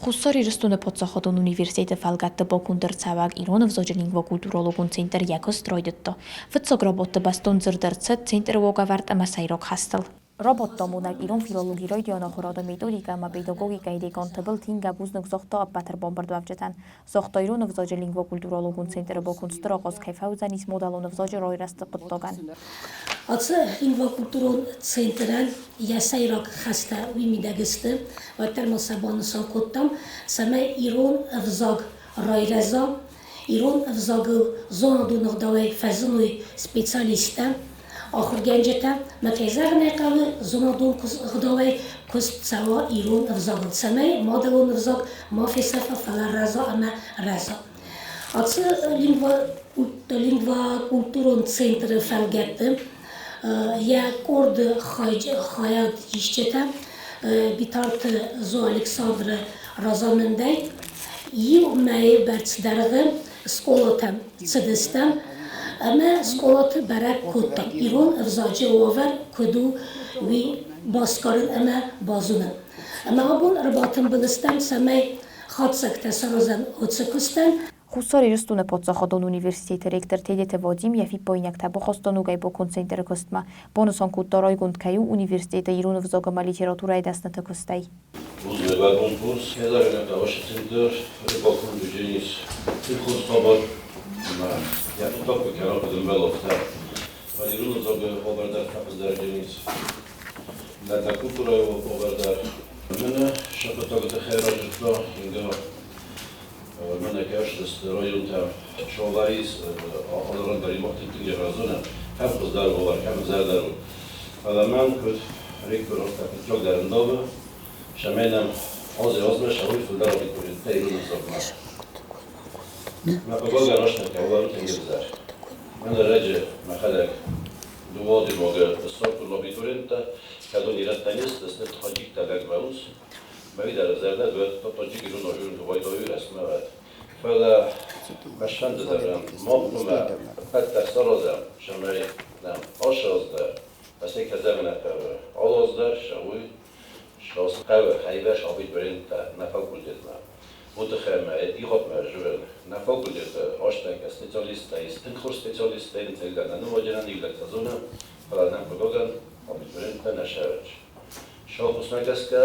Хуссар Ирыстоны паддзахадон университеты фӕлгӕтты баконд ӕрцӕуӕг ирон ӕвзаджы лингвокультурологон центр йӕ куыст райдыдта. Фыццаг рабадты бӕстон дзырд ӕрцыд центры уагӕвӕрд ӕмӕ сӕйраг хӕстыл. Рабадтамонӕг ирон филологийы райдиан ахуырады методикӕ ӕмӕ педагогикӕйы декан Тыбылты Инга бузныг загъта ӕппӕт ӕрбамбырдуӕвджытӕн. Загъта, ирон ӕвзаджы лингвокультурологон центры баконд стыр ахъаз кӕй фӕуыдзӕнис мадӕлон ӕвзаджы райрӕзты хъуыддагӕн. Ацы лингвокультурон центрӕн йӕ сӕйраг хӕстӕ уый мидӕг сты, уӕддӕр ма сӕ банысан кодтам, цӕмӕй ирон ӕвзаг райрӕза, ирон ӕвзагыл зонадон ӕгъдауӕй фӕзыной специалисттӕ, ахуыргӕнджытӕ, ма кӕй зӕгъын ӕй хъӕуы, зонадон ӕгъдауӕй куыст цӕуа ирон ӕвзагыл, цӕмӕй мадӕлон ӕвзаг ма фесӕфа, фӕлӕ рӕза ӕмӕ рӕза. Ацы лингвокультурон центры фӕлгӕтты йӕ къорды хайад исджытӕ Битарты Зо Александры разамындӕй иу мӕйы бӕрц дӕргъы скъолатӕм цыдыстӕм ӕмӕ скъолаты бӕрӕг кодтам, ирон ӕвзаджы уавӕр куыд у, уый басгарын ӕмӕ базонын. Ӕмӕ абон ӕрбатымбыл стӕм, цӕмӕй хатдзӕгтӕ саразӕм уыцы куыстӕн. Хуссар Ирыстоны паддзахадон университеты ректор Тедеты Вадим йӕ фиппаинӕгтӕ бахаста ногӕй баконд центры куыстмӕ. Банысан кодта, райгонд кӕй у университеты ирон ӕвзаг ӕмӕ литературӕйы дӕсныты куыстӕй. Бузныг конкурс. Хӕдзаргӕнӕг рыбакон Дженис хабар ӕмӕ йӕ хъуыддаг куы кӕна, куыд ӕмбӕлы, афтӕ. Фӕлӕ ӕвзагы уавӕр дӕр фӕхуыздӕр Дженис. Нӕ культурӕйы уавӕр дӕр. Мӕнӕ сӕ хъуыддӕгты тыххӕй разырдта Инга. Мӕнӕ кӕсдысты районтӕ Шалварис алыран дӕр имах тынг егъазонӕ, кӕм хуыздӕр уавӕр, кӕм ӕвзӕрдӕр у. Фӕлӕ мӕн куыд ректор, афтӕ фыццагдӕр ӕндавы, цӕмӕй нӕм азӕй-азмӕ сӕуой фылдӕр абитуриенттӕ ирон ӕвзагмӕ. Мӕ хъыгагӕн рӕстӕг ӕвӕры тынг ӕвзӕр. Мӕн ӕрӕджы мӕхӕдӕг дыууӕ адӕймагы ссардтон абитуриенттӕ, кӕд уын ирӕттӕ не сты, сты таджиктӕ лӕгмӕ ус. Мӕ дӕр зӕрдӕ таджик ирон ажурын байдайы рӕстмӕ вӕд. Фӕлӕ мӕ сфӕнды дӕр махмӕ ӕппӕт дӕр саразӕм, цӕмӕй нӕм ацы аз дӕр, ӕсӕй кӕдзӕмӕ хъӕуы, алы аз дӕр сӕуой хъӕуы хайвӕс абитуриенттӕ нӕ факультетмӕ. Уый тыххӕй мӕ ихотмӕ журын нӕ факультеты азтӕккӕ специалисттӕ ис, тынг хорз специалисттӕ ин цӕгдӕр нӕ нымаджынӕн иулӕг фӕзоны, фӕлӕ нӕм хъыгагӕн абитуриенттӕ нӕ сӕвӕрч. Сӕ гӕсгӕ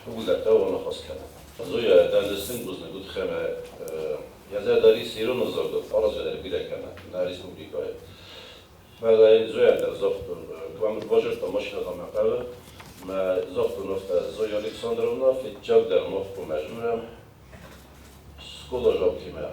угълӕттӕ уоныхас кӕны. Зоя, дӕ ӕз тынг бузныг, уый тыххӕй мӕ йӕ зӕрдӕ риссы ирон ӕвзагыл, аразгӕ дӕр бирӕ кӕны нӕ республикӕйы. Фӕлӕ йын Зоя дӕр загътон, куы мӕм ӕрбазырдта машинӕтӕ мӕ хъӕуы, мӕ загътон афтӕ, Зоя Александровна, фыццагдӕр мах куы мӕ скъоладзаутимӕ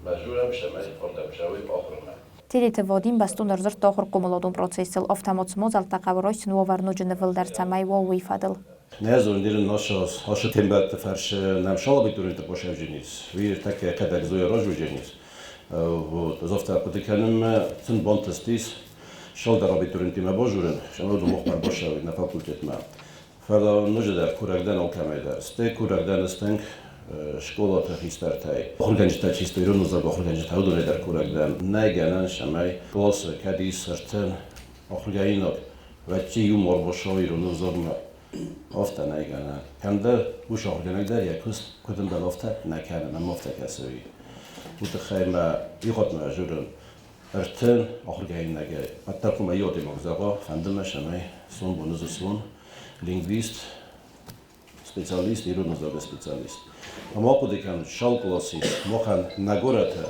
мӕ журӕм, цӕмӕй ардӕм цӕуой ахуырмӕ. Тедеты Вадим бӕстон ӕрдзырдта ахуырхъомыладон процессыл, афтӕ ма цы мадзӕлттӕ хъӕуы райсын уавӕр ноджы нывылдӕр, цӕмӕй уа уый фӕдыл. Нӕ зондирын наша ашы тембӕлтты фӕрсы нӕм шалабитуриенты къосӕвджынис, уый ӕртӕккӕ кӕдӕг Зоя разуджынис. Вот, ӕз афтӕ хъуыды кӕнын, мӕ тынг бантыстис шалдӕр абитуриентимӕ базурын, сӕ мохмӕ бацӕуын нӕ факультетмӕ. Фӕлӕ ноджыдӕр курӕг дӕн алкӕмӕй дӕр. Стӕй курӕг дӕн стынг скъолаты хистӕртӕй. Ахуыргӕнджытӕ чисто ирон ӕвзаг ахуыргӕнджытӕ, уыдонӕй дӕр курӕг дӕн. Нӕй гӕнӕн, цӕмӕй къласы кӕд ис ӕртын ахуыргӕнинаг, уӕд иу морбосо ирон ӕвзагмӕ афтӕ нӕй гӕнӕн. Кӕмдӕр ус ахуыргӕнӕг дӕр йӕ куыст куыд ӕмбӕлы, афтӕ нӕ кӕны, мӕм афтӕ кӕсы уый. Уый тыххӕй мӕ ихъуыдмӕ журын ӕртын ахуыргӕнинагӕй ӕддӕр хъуамӕ иу адӕймаг зӕгъа, фӕнды мӕ, цӕмӕй сомбоны дзы суон лингвист, специалист, ирон ӕвзагы специалист. Ӕмӕ ахъуыды кӕнут, шал кълас ис, махӕн нӕ горӕты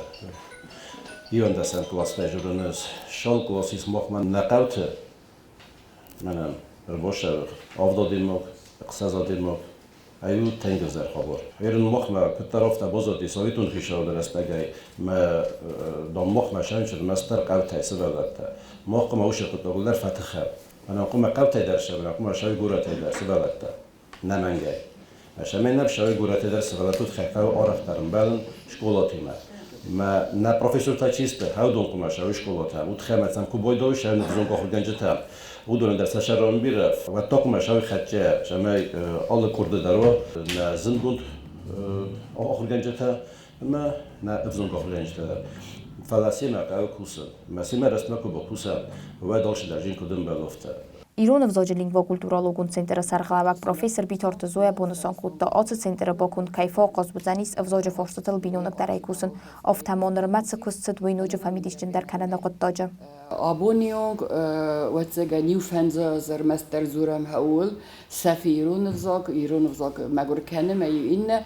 иуӕндӕсӕм къластӕй журын ӕз, шал кълас ис махмӕ нӕ хъӕуты, мӕнӕн ӕрбасӕвӕг авд адӕймаг, ӕхсӕз адӕймаг, ай у тынг ӕвзӕр хабар. Ерын махмӕ куыддӕр афтӕ баззади советон хицауады рӕстӕгӕй мӕ дам махмӕ сӕнчыр мӕстдӕр хъӕутӕй сывӕллӕттӕ. Мах хъуамӕ уыцы хъуыддагыл дӕр фӕтыхӕм. Мӕнӕ хъуамӕ хъӕутӕй дӕр сӕвӕрӕм, хъуамӕ сӕ горӕтӕй дӕр сывӕллӕттӕ. Нӕмӕнгӕй. Цӕмӕй нӕ сӕ горӕтӕй дӕр сывӕллӕтты тыххӕй хъӕуы арӕхдӕр ӕмбӕлын скъолатимӕ. Мӕ нӕ профессортӕ чи сты, хӕудон хъуамӕ сӕ скъолатӕ, уыдхӕмӕ сӕм куы бойдой сӕ ӕнӕвзонг ахуыргӕнджытӕ, уыдонӕн дӕр сӕ сӕрон бирӕ, уӕд та хъуамӕ сӕ хӕццӕ, цӕмӕй алы къорды дӕр уа нӕ зындгонд ахуыргӕнджытӕ ӕмӕ нӕ ӕвзонг ахуыргӕнджытӕ дӕр. Фӕлӕ семӕ хъӕуы кусын. Мӕ семӕ рӕстмӕ куы бакусӕм, уӕд алчидӕр зын куыд ӕмбӕлы, афтӕ. Ирон ӕвзаджы лингвокультурологон центры сӕргълӕууӕг профессор Биторты Зоя банысан кодта, ацы центры баконд кӕй фӕахъаз уыдзӕнис ӕвзаджы фарстытыл биноныгдӕрӕй кусын, афтӕ ма нырмӕ цы куыст цыд, уый ноджы фӕмидисджындӕр кӕныны хъуыддаджы. Абони онг, ӕвӕццӕгӕн, иу фӕндзаз ӕрмӕстдӕр дзурӕм ууыл, сӕфы ирон ӕвзаг, ирон ӕвзаг мӕгуыр кӕны мӕ иу иннӕ,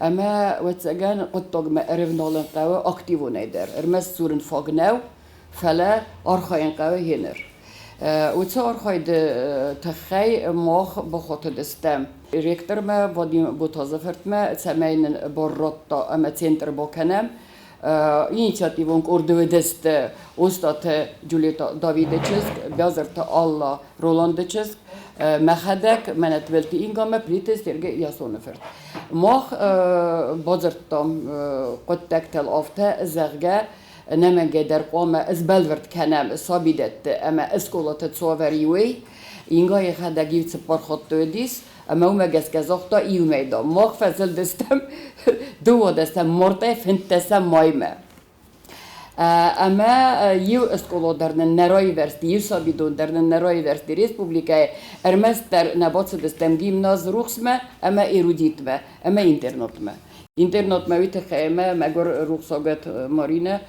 ӕмӕ, ӕвӕццӕгӕн, хъуыддагмӕ ӕрӕвналын хъӕуы активонӕй дӕр. Ӕрмӕст дзурын фаг нӕу, фӕлӕ архайын хъӕуы гъеныр. Уыцы архайды тыххӕй мах бахатыдыстӕм ректормӕ Вадим Ботазы фыртмӕ, цӕмӕй нын бар радта ӕмӕ центр бакӕнӕм. Инициативон къорды уыдысты Остъаты Джульетта Давиды чызг, Бязырты Алла Роланды чызг, мӕхӕдӕг, мӕнӕ Твелты Ингамӕ, Плиты Сергей Ясоны фырт. Мах бадзырдтам хъуыддӕгтыл афтӕ, зӕгъгӕ, ӕнӕмӕнгӕй дӕр хъуамӕ сбӕлвырд кӕнӕм сабидӕтты ӕмӕ скъолаты цавӕр иуӕй. Инга йӕхӕдӕг иу цыппар хатты уыдис, ӕмӕ уымӕ гӕсгӕ загъта иумӕ, дам, мах фӕзылдыстӕм дыууадӕсӕм мартӕй фынддӕсӕм маймӕ. Ӕмӕ иу скъола дӕр нын нӕ райвӕрсти, иу сабидон дӕр нын нӕ райвӕрсти республикӕйы, ӕрмӕстдӕр нӕ бацыдыстӕм гимназ Рухсмӕ ӕмӕ Эрудитмӕ ӕмӕ интернатмӕ. Интернатмӕ уый тыххӕй ӕмӕ мӕгуыр рухсагӕт Маринӕ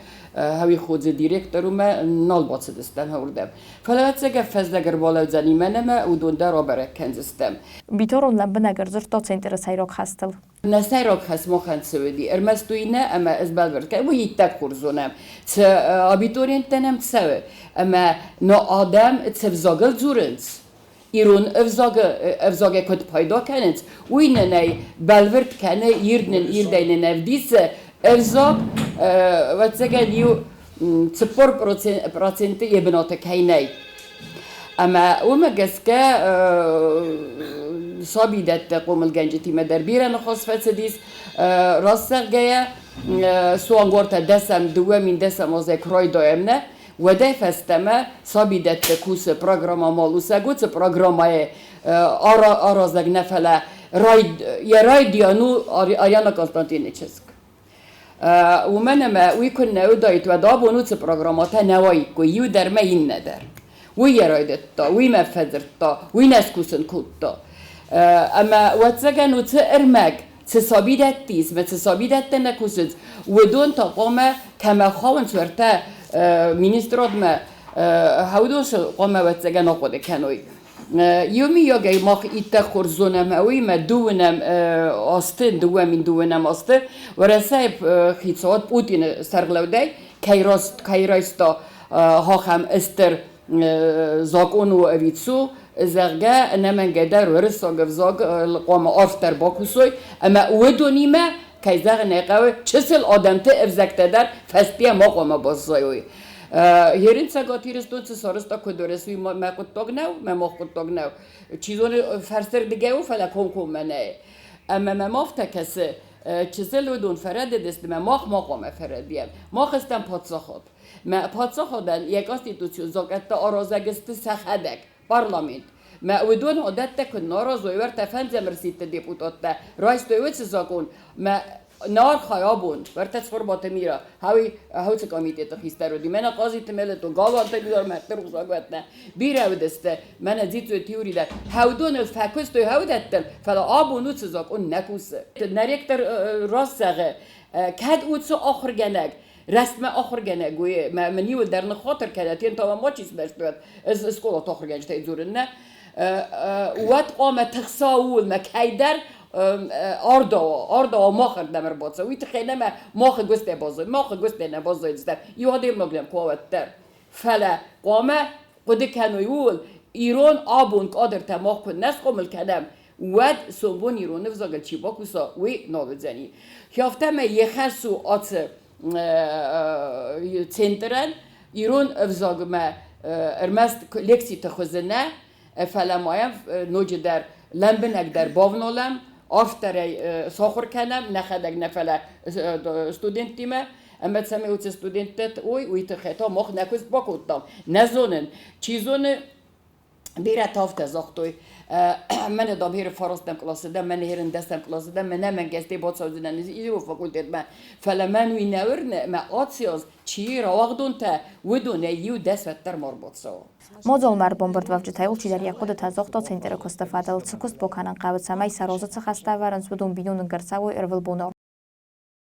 Хауиходзе директор уымӕ нал бацыдыстӕм уырдӕм. Фӕлӕ ӕцӕгӕй фӕздӕг ӕрбалӕудзӕни мӕн ӕмӕ уыдон дӕр абӕрӕг кӕндзыстӕм. Биторон лӕмбынӕг ӕрдзырдта центры сӕйраг хӕстыл. Нӕ сӕйраг хӕс махӕн цы уыди, ӕрмӕст уый нӕ, ӕмӕ ӕз бӕлвырд кӕнын, уый иттӕг хорз зонӕм, цы абитуриенттӕ нӕм цӕуы, ӕмӕ нӕ адӕм цы взагыл дзурынц, ирон ӕвзагӕй куыд пайда кӕнынц, уый нын ӕй бӕлвырд кӕны, ирд нын ирдӕй нын ӕвдисы ӕвзаг, ӕвӕццӕгӕн, иу 40 проценты йӕ бынаты кӕй нӕй. Ӕмӕ уымӕ гӕсгӕ сабидӕтты хъомылгӕнджытимӕ дӕр бирӕ ныхас фӕцыдис. Раст зӕгъгӕйӕ, суанг уартӕ дӕсӕм, 2010 азӕй куы райдайӕм нӕ, уӕдӕй фӕстӕмӕ сабидӕтты кусы программӕ Малусӕг, уыцы программӕйы аразӕг нӕ, фӕлӕ йӕ райдиан у Ариана Константины чызг. Уымӕн ӕмӕ уый куыннӕ уыдаид, уӕд абон уыцы программӕтӕ нӕ уаиккой, иу дӕр мӕ иннӕ дӕр. Уый йӕ райдыдта, уый мӕ фӕдзырдта, уый нӕ скусын кодта. Ӕмӕ, ӕвӕццӕгӕн, уыцы ӕрмӕг цы сабидӕтты ис ӕмӕ цы сабидӕттӕ нӕ кусынц, уыдон та хъуамӕ кӕмӕ хауынц, уӕртӕ министрадмӕ хӕудосы хъуамӕ, ӕвӕццӕгӕн, ахъуыды кӕной. Иумийагӕй мах иттӕг хорз зонӕм уыимӕ дыууынӕм азты, 2012 азты Уӕрӕсейы хицауад Путины сӕргълӕудӕй кӕй райста ахӕм стыр закъон у ӕви цу, зӕгъгӕ, ӕнӕмӕнгӕй дӕр уырыссаг ӕвзаг хъуамӕ арфдӕр бакусой ӕмӕ уыдонимӕ, кӕй зӕгъын ӕй хъӕуы, чысыл адӕмты ӕвзӕгтӕ дӕр фӕстийӕ ма хъуамӕ баззайой. Ерын Цӕгат Ирыстон цы сарӕзта, куыд уырыс, уый мӕ хъуыддаг нӕу, мӕ мах хъуыддаг нӕу. Чи зоны, фӕрсырдыгӕй у, фӕлӕ комкоммӕ нӕй. Ӕмӕ мӕм афтӕ кӕсы, чысыл уыдон фӕрӕдыдысты, мӕ мах ма хъуамӕ фӕрӕдийӕм. Мах стӕм паддзахад. Мӕ паддзахадӕн йӕ конституцион закъӕттӕ аразӕг сты сӕхӕдӕг, парламент. Мӕ уыдон адӕттӕ куы нӕ аразой, уӕртӕ фӕндзӕм ӕрсидты депутаттӕ райстой уыцы закъон, мӕ нӕ архай абон, уӕртӕ Цхуырбаты Мира, хауи хауцы комитеты хистӕр уыди, мӕнӕ Хъазиты Мелето, Галуанты Милормӕ, рухсагуӕттӕ бирӕ уыдысты, мӕнӕ Дзиццойы теори дӕр. Хӕудоныл фӕкуыстой хӕудӕттыл, фӕлӕ абон уыцы закъон нӕ кусы. Нӕ ректор раст зӕгъы, кӕд уыцы ахуыргӕнӕг рӕстмӕ ахуыргӕнӕг уый мӕ мын иуыл дӕр ныххатыр кӕнӕд, йын та мӕ мачи смӕсты уӕд, ӕз скъолаты ахуыргӕнджытӕй дзурын нӕ, уӕд хъуамӕ тыхса ууыл мӕ кӕйдӕр ардауа, ардауа махырдӕм ӕрбацӕуа, уый тыххӕй нӕ мӕ махы гуыстӕ баззой, махы гуыстӕ нӕ баззайдзыстӕм, иу адӕймаг нӕм куы уа, уӕддӕр. Фӕлӕ хъуамӕ хъуыды кӕной ууыл, ирон абон кадртӕ мах куы нӕ схъомыл кӕнӕм, уӕд сомбон ирон ӕвзагыл чи бакуса, уый нал уыдзӕни. Афтӕмӕй йӕ хӕс у ацы центрӕн ирон ӕвзагмӕ ӕрмӕст лекциты хуызы нӕ, фӕлӕ ма йӕм ноджыдӕр лӕмбынӕгдӕр бавналӕм, авторӕй сахуыр кӕнӕм, нӕхӕдӕг нӕ, фӕлӕ студенттимӕ. Ӕмӕ цӕмӕй уыцы студенттӕ уой, уый тыххӕй та мах нӕ куыст бакодтам. Нӕ зонын, чи зоны, Бирӕтӕ афтӕ загътой, мӕнӕ, дам, херы фарастӕм къласы дӕн, мӕнӕ херын дӕсӕм къласы дӕн, мӕнӕ мӕнгӕстӕй бацӕудзынӕн ирон факультетмӕ. Фӕлӕ мӕн уый нӕ уырны, ӕмӕ аци аз чи рауагъдонтӕ, уыдонӕй иу дӕс уӕддӕр ма ӕрбацӕуа. Мадзалмӕ ӕрбамбырдуӕвджытӕй алчидӕр йӕ хъуыдытӕ загъта центры куысты фӕдыл, цы куыст бакӕнын хъӕуы, цӕмӕй сӕ разы цы хӕстӕ ӕвӕрынц, уыдон биноныг ӕрцӕуой ӕрвылбон.